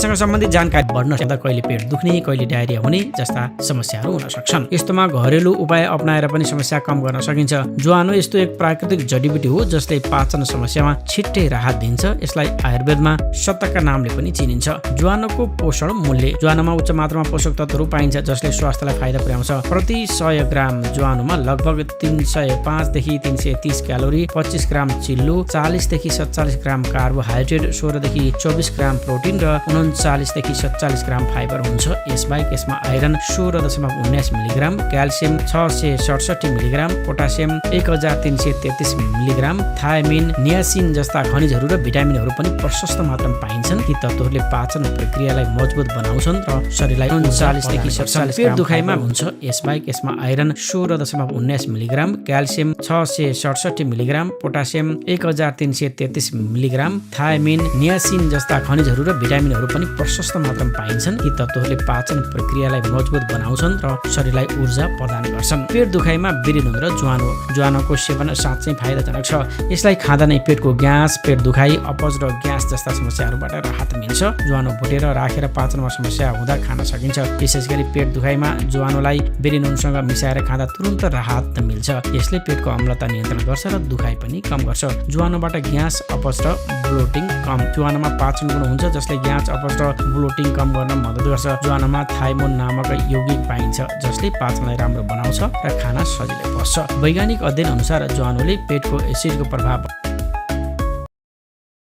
सँग सम्बन्धित जानकारी बढ्न सक्दा कहिले पेट दुख्ने, कहिले डायरिया हुने जस्ता समस्याहरू हुन सक्छन्। यस्तोमा घरेलु उपाय अपनाएर पनि समस्या कम गर्न सकिन्छ। ज्वानो यस्तो एक प्राकृतिक जडीबुटी हो जसले पाचन समस्यामा छिट्टै राहत दिन्छ। यसलाई आयुर्वेदमा शतका नामले पनि चिनिन्छ। ज्वानोको पोषण मूल्य। ज्वानोमा उच्च मात्रामा पोषक तत्त्वहरू पाइन्छ जसले स्वास्थ्यलाई फाइदा पुर्याउँछ। प्रति 100 ग्राम ज्वानोमा लगभग 305 देखि 330 क्यालोरी, 25 ग्राम चिल्लो, 40 देखि 47 ग्राम कार्बोहाइड्रेट, 16 देखि 24 ग्राम प्रोटिन र 39 देखि 47 ग्राम फाइबर हुन्छ। यसबाहेक यसमा iron 16.19 milligram, calcium 667 milligram, potassium 1333 milligram, thiamine, niacin जस्ता खनिजहरू र भिटामिनहरू पनि प्रशस्त मात्रामा पाइन्छन्। ती तत्त्वहरूले पाचन प्रक्रियालाई मजबुत बनाउँछन् र शरीरलाई 39 देखि 47 पेट दुखाइमा हुन्छ। यसबाहेक यसमा iron 16.19 milligram, calcium 667 milligram, potassium 1333 milligram, thiamine, niacin जस्ता खनिजहरू र भिटामिनहरू पनि प्रशस्त मात्रामा पाइन्छन्। यी तत्त्वहरूले पाचन प्रक्रियालाई मजबुत बनाउँछन् र शरीरलाई ऊर्जा प्रदान गर्छन्। पेट दुखाइमा बिरेनुन र ज्वानोको सेवन साँच्चै फाइदाजनक छ। यसलाई खाँदा नै पेटको ग्यास, पेट दुखाइ, अपच र ग्यास जस्ता समस्याहरूबाट राहत मिल्छ। ज्वानो भुटेर राखेर पाचनमा समस्या हुँदा खान सकिन्छ। विशेष गरी पेट दुखाइमा ज्वानोलाई बिरेनुनसँग मिसाएर खाँदा तुरुन्त राहत मिल्छ। यसले पेटको अम्लता नियन्त्रण गर्छ र दुखाइ पनि कम गर्छ। ज्वानोबाट ग्यास, अपच र ब्लोटिङ कम। ज्वानोमा पाचन गुण हुन्छ जसले ग्यास, अपच र ब्लोटिङ कम गर्न मद्दत गर्छ। ज्वानोमा थाइमोन नामक यौगिक पाइन्छ जसले पाचनलाई राम्रो बनाउँछ र खाना सजिलै पच्छ। वैज्ञानिक अध्ययन अनुसार ज्वानोले पेटको एसिडको प्रभाव